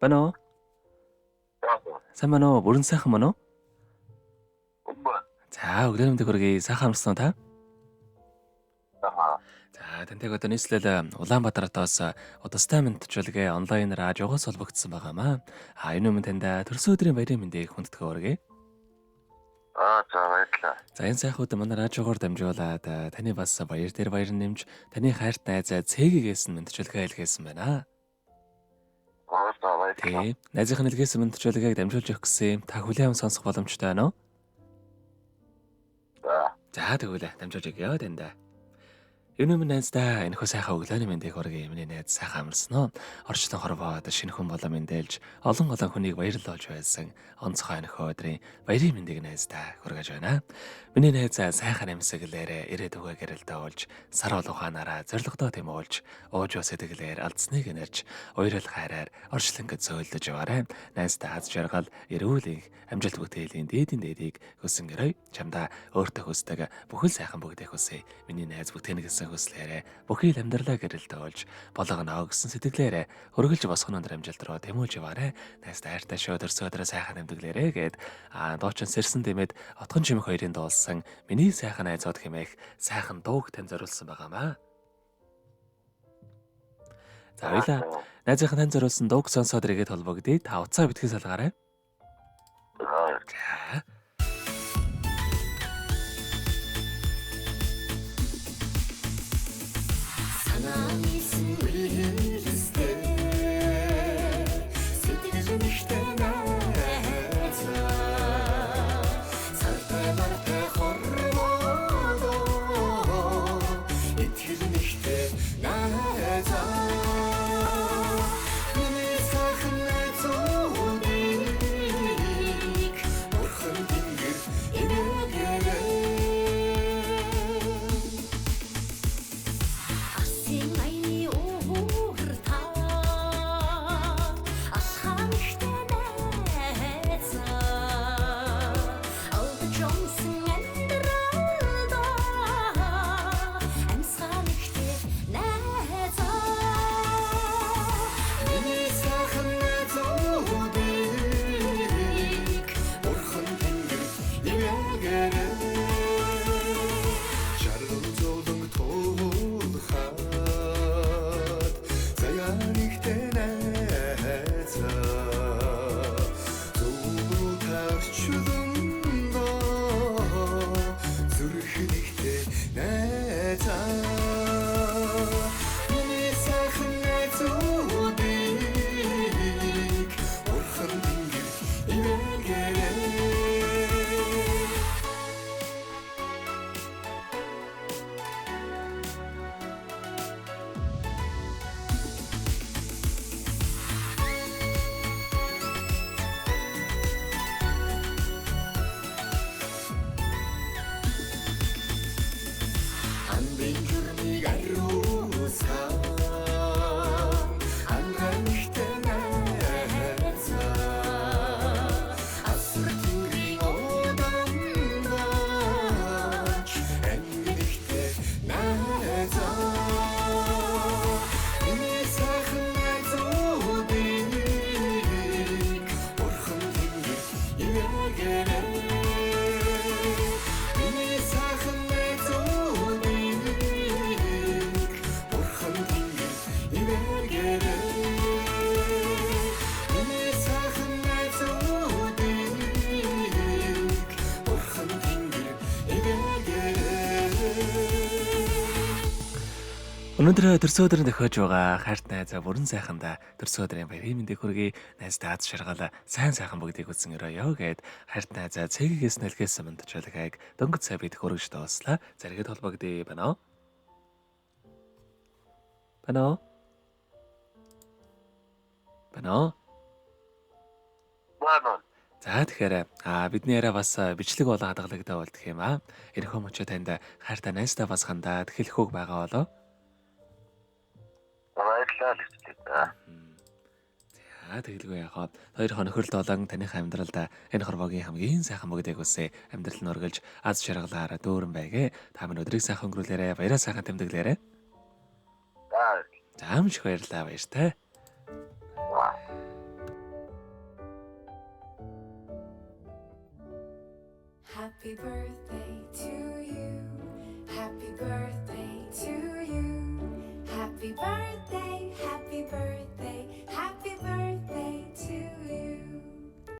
Байна уу? Сайн байна уу? Бүрэн сайхан байна уу? За, өглөөний мэндийг хүргэе. Сайхан амарсан уу та? За, тантай одоо нийслэл Улаанбаатар хотоос удастай мэндчилгээ онлайн радиогоос холбогдсон байгаамаа. А энэ өмнө танд төрсөн өдрийн баярын мэндийг хүндэтгэн хүргэе. Аа, за баярлалаа. За, энэ сайхан өдөр манай радиогоор дамжуулаад таны бас баяр дээр баяр нэмж таны хайрт найзаа Цэгээс нь мэндчилгээ илгээсэн байна. Аа, за баярлалаа. Тий. Найзынх нь илгээсэн мэндчилгээг дамжуулж өгөх гэсэн юм. Та хүлээн аван сонсох боломжтой байна уу? За. За, тэгвэл дамжуулж өгье танд. Энэ өмнө найздаа энэхүү сайхан өглөөний мэндийг хүргэе. Миний найз сайхан амарсан уу? Орчлон хорвоод шинэ хүн болон мэндэлж олон олон хүнийг баярлуулж байсан онцгой энэхүү өдрийн баярын мэндийг найздаа хүргэж байна. Миний найз сайхан амьсгалаарэ ирээдүгөө гэрэлдэ уулж сар бол ухаанаараа зоригтой тэмүүлж ууж ус сэтгэлээр алдсныг нэрж уярл хайраар орчлонг зөөлдөж яваарай. Найздаа аз жаргал, эрүүл энх, амжилт бүтээлийн дээдийн дээдийг хүсэн гэрээ. Чамдаа өөртөө хүсдэг бүхэл сайхан бүгдийг хүсье. Миний найз бүтээнэ гэсэн хүслээрээ бүхий л амьдралаа гэрэлдэ уулж болгоно гэсэн сэтгэлээрээ өргөлж босгон өндөр амжилт руу тэмүүлж яваарай. Найздаа хайртай шүү, төрсөн өдрөө сайхан тэмдэглээрэй гэд дуучин сэрсэн дэмэд отгон чимэх хоёрын дуулсан миний сайхан найзууд хэмээх сайхан дууг тань зориулсан байгаамаа. За, баялаа. Найзынх нь тань зориулсан дууг сонсоод эргээд холбогдъё. Та уцаа битгий салгаарай. За. За. Асын аяны уугар таад алхам ихтэй найзаа алдаж унсан амьдралдаа амьсгал ихтэй найзаа. Миний сайхан найзуудыг Бурхан тэнгэр нэмэгээрэй. Жаргал зовлон туулхад заяа нэгтэй найзаа зөв тарчлондоо зүрх нэгтэй найзаа. Миний сайхан найзуудыг Бурхан тэнгэр нэмэгээрэй. Андын хөрмийг ариусан анганхтай найзаа асар тэнгэрийн удамдаач ангилэгтэй найзаа. Миний сайхан найзуудыг Бурхан тэнгэр ивээгээрэй. Миний сайхан найзуудыг Бурхан тэнгэр ивээгээрэй. Миний сайхан найзуудыг Бурхан тэнгэр ивээгээрэй. Өнөөдөр төрсөн өдрийн тохиож байгаа хайрт найзаа бүрэн сайхандаа төрсөн өдрийн баярын мэндийг хүргэе. Найздаа аз жаргал сайн сайхан бүгдийг үзсэн өрөөё гэд хайрт найзаа Цэгээс нэлгээсэн мэндчилгээг дөнгөж сая бид хүргэж дууслаа. Зэрэгэд холбогдъё байна уу? Байна уу? Байна уу? Байна. За, тэгэхээр бидний яриа бас бичлэг болон хадгалагдаа болдох юм аа. Эрхөө мөчөө танд хайртай найздаа бас хандаад хэлэх үг байгаа болов? Баярлалаа л гэж байна. За, тэгэлгүй яах вэ? Хоёр хонохорл болон таных амьдралд энэ хорвоогийн хамгийн сайхан бүгдийг үсэ амьдрал нь үргэлж аз жаргалаар дүүрэн байгээ. Та минь өдрийг сайхан өнгөрүүлээрэй. Баяраа сайхан тэмдэглээрэй. За. За, маш их баярлалаа, баяртай. За. Happy birthday to you. Happy birthday.